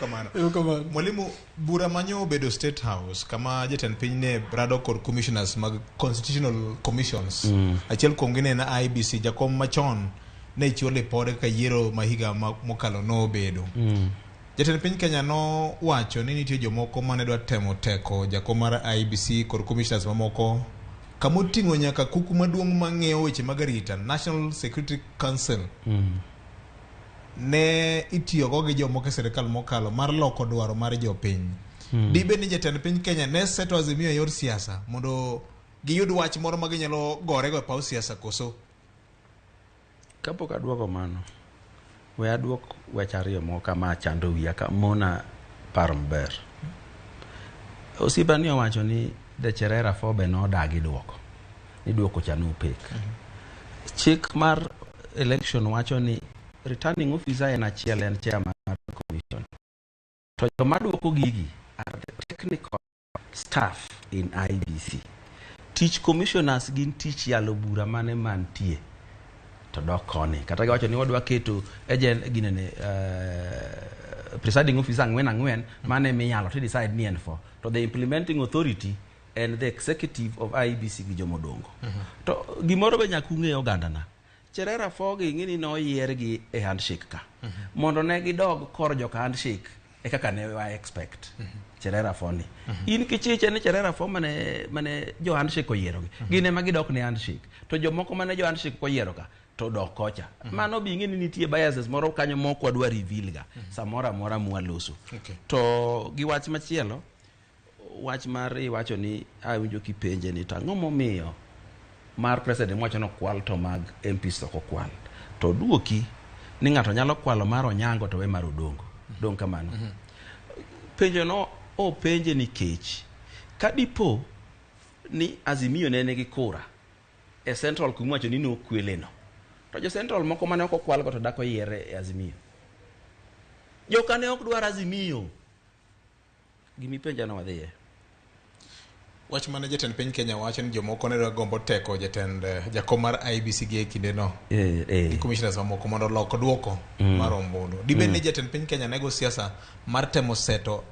Kamano. Erokamano. Mwalimu, bura manyo obedo State House kama jatend piny ne rado kod commissioners mag constitutional commissions. Achiel kuomgi ne en IEBC, jakom machon ne chiwo lipode kaka yiero ma higa mokalo nobedo. Jatend piny Kenya nowacho ni nitie jomoko mane dwa temo teko jakom mar IEBC kod commissioners mamoko kamoting'o nyaka kuku maduong' mang'iyo weche mag arita, National Security Council. Ne itiyogo gi jomoko e sirkal mokalo mar loko dwaro mar jopiny. Dibed ni jatend piny Kenya ne seto Azimio e yor siasa mondo giyud wach moro ma ginyalo gorego e paw siasa koso? Kapok aduoko mano, we aduok wach ariyo moko kama chando wiya ka mona paro maber. Osiepa ni owacho ni the Cherera Four be nodagi duoko. Ni duoko cha nopek. Chik mar election wacho ni returning officer en achiel, en chair mar commission. To joma duoko gigi are the technical staff in IEBC. Tich commissioners gin tich yalo bura mane mantie to dok koni. Kata giwacho ni wadwa keto agent ginene presiding officer ang'wen ang'wen mane miyalo to decide ni en for. To the implementing authority en the executive of IEBC gi jomodongo. To gimoro be nyaka ung'e oganda na. Cherera Four gi ing'e ni noyier gi e handshake ka. Mondo ne gidog kor joka handshake e kaka ne wa expect. Cherera Four ni. In kichiche ni Cherera Four mane jo handshake oyiero gi. Gin ema gidok ne handshake. To jomoko mane jo handshake oyiero ka to dok kocha. Mano bi ing'e ni nitie biases moro kanyo mok wadwa reveal ga. Samoro amora mwaloso. To gi wach machielo, wach mar iwacho ni awinjo kipenje ni to ang'o momiyo mar president wacho ni okwal to mag MPs ok okwal. To duoki ni ng'ato nyalo kwalo mar Onyango to we mar Odongo. Dong' kamano. Penjo no openje nikech ka dipo ni Azimio ne nigi kura e Central kumiwacho ni nokwele no. To jo Central moko mane ok okwal go to dak oyier e Azimio. Joka ne ok dwar Azimio. Gimipenja no wadhiye. Wach mane jatend piny Kenya wacho ni jomoko ne dwa gombo teko jatend jakom mar IEBC gi e kindeno gi commissioners mamoko mondo olok duoko mar ombulu. Dibed ni jatend piny Kenya nego siasa mar temo seto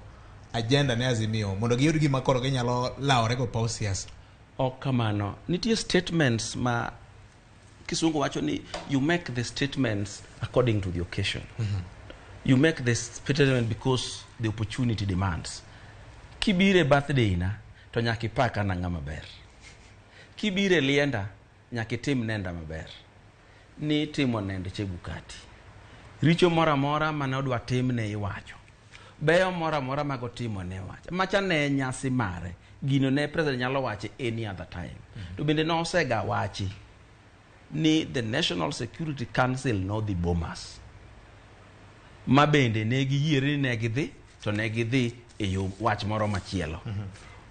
agenda ne Azimio mondo giyud gima koro ginyalo lawore go paw siasa. Ok kamano. Nitie statements ma kisungu wacho ni you make the statements according to the occasion. You make the statement because the opportunity demands. Kibire birthday na to nyaka ipaka nang'a maber. Kibire lienda nyaka itim nenda maber. Ni timo nend Chebukati. Richo moro amora mane odwa tim ne iwacho. Beyo moro amora magotimo ne wacho. Macha ne nyasi mare. Gino ne president nyalo wache any other time. To bende nosega wachi ni the National Security Council nodhi Bomas. Ma bende ne giyiere ni ne gidhi to ne gidhi e yo wach moro machielo.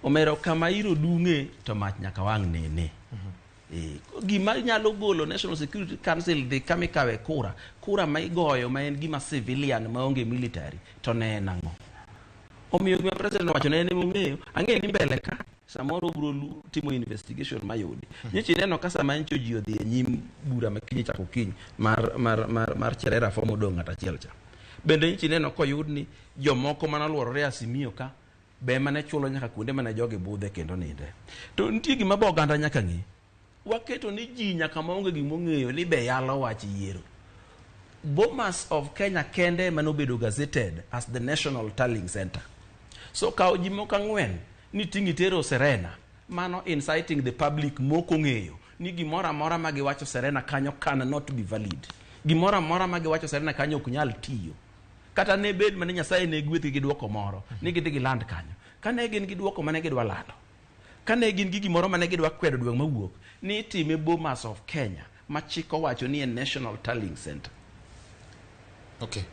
Omero kama iro dung'e to mach nyaka wang' nene. Gima nyalo golo National Security Council dhi kama ikawe kura, kura ma igoyo ma en gima civilian maonge military to ne en ang'o? Omiyo gima president owacho ne en emong'eyo, ang'eyo ni mbele ka samoro obiro timo investigation mayudi. Nyocha ineno ka sama nyocha ji odhi e nyim bura ma kiny chako kiny mar Cherera Four modong' ng'at achiel cha. Bende nyocha ineno koyud ni jomoko manoluorore Azimio ka be mane chulo nyaka kuonde mane jogi budhe kendo ninde. To nitie gima be oganda nyaka ng'e. Waketo ni ji nyaka maonge gimong'eyo ni be yalo wach yiero. Bomas of Kenya kende ema nobedo gazetted as the National Tallying Center. So kawo ji moko ang'wen ni ting' itero Serena, mano inciting the public mok ong'eyo ni gimoro amora ma giwacho Serena kanyo cannot be valid. Gimoro amora ma giwacho Serena kanyo ok nyal tiyo. Kata ne bed mane Nyasaye ne gwedhgi gi duoko moro ni gidhi giland kanyo. Kane gin gi duoko mane gidwa lando, kane gin gi gimoro mane gidwa kwedo dweng' mawuok, ni itime Bomas of Kenya ma chik owacho ni en National Tallying Center. Okay.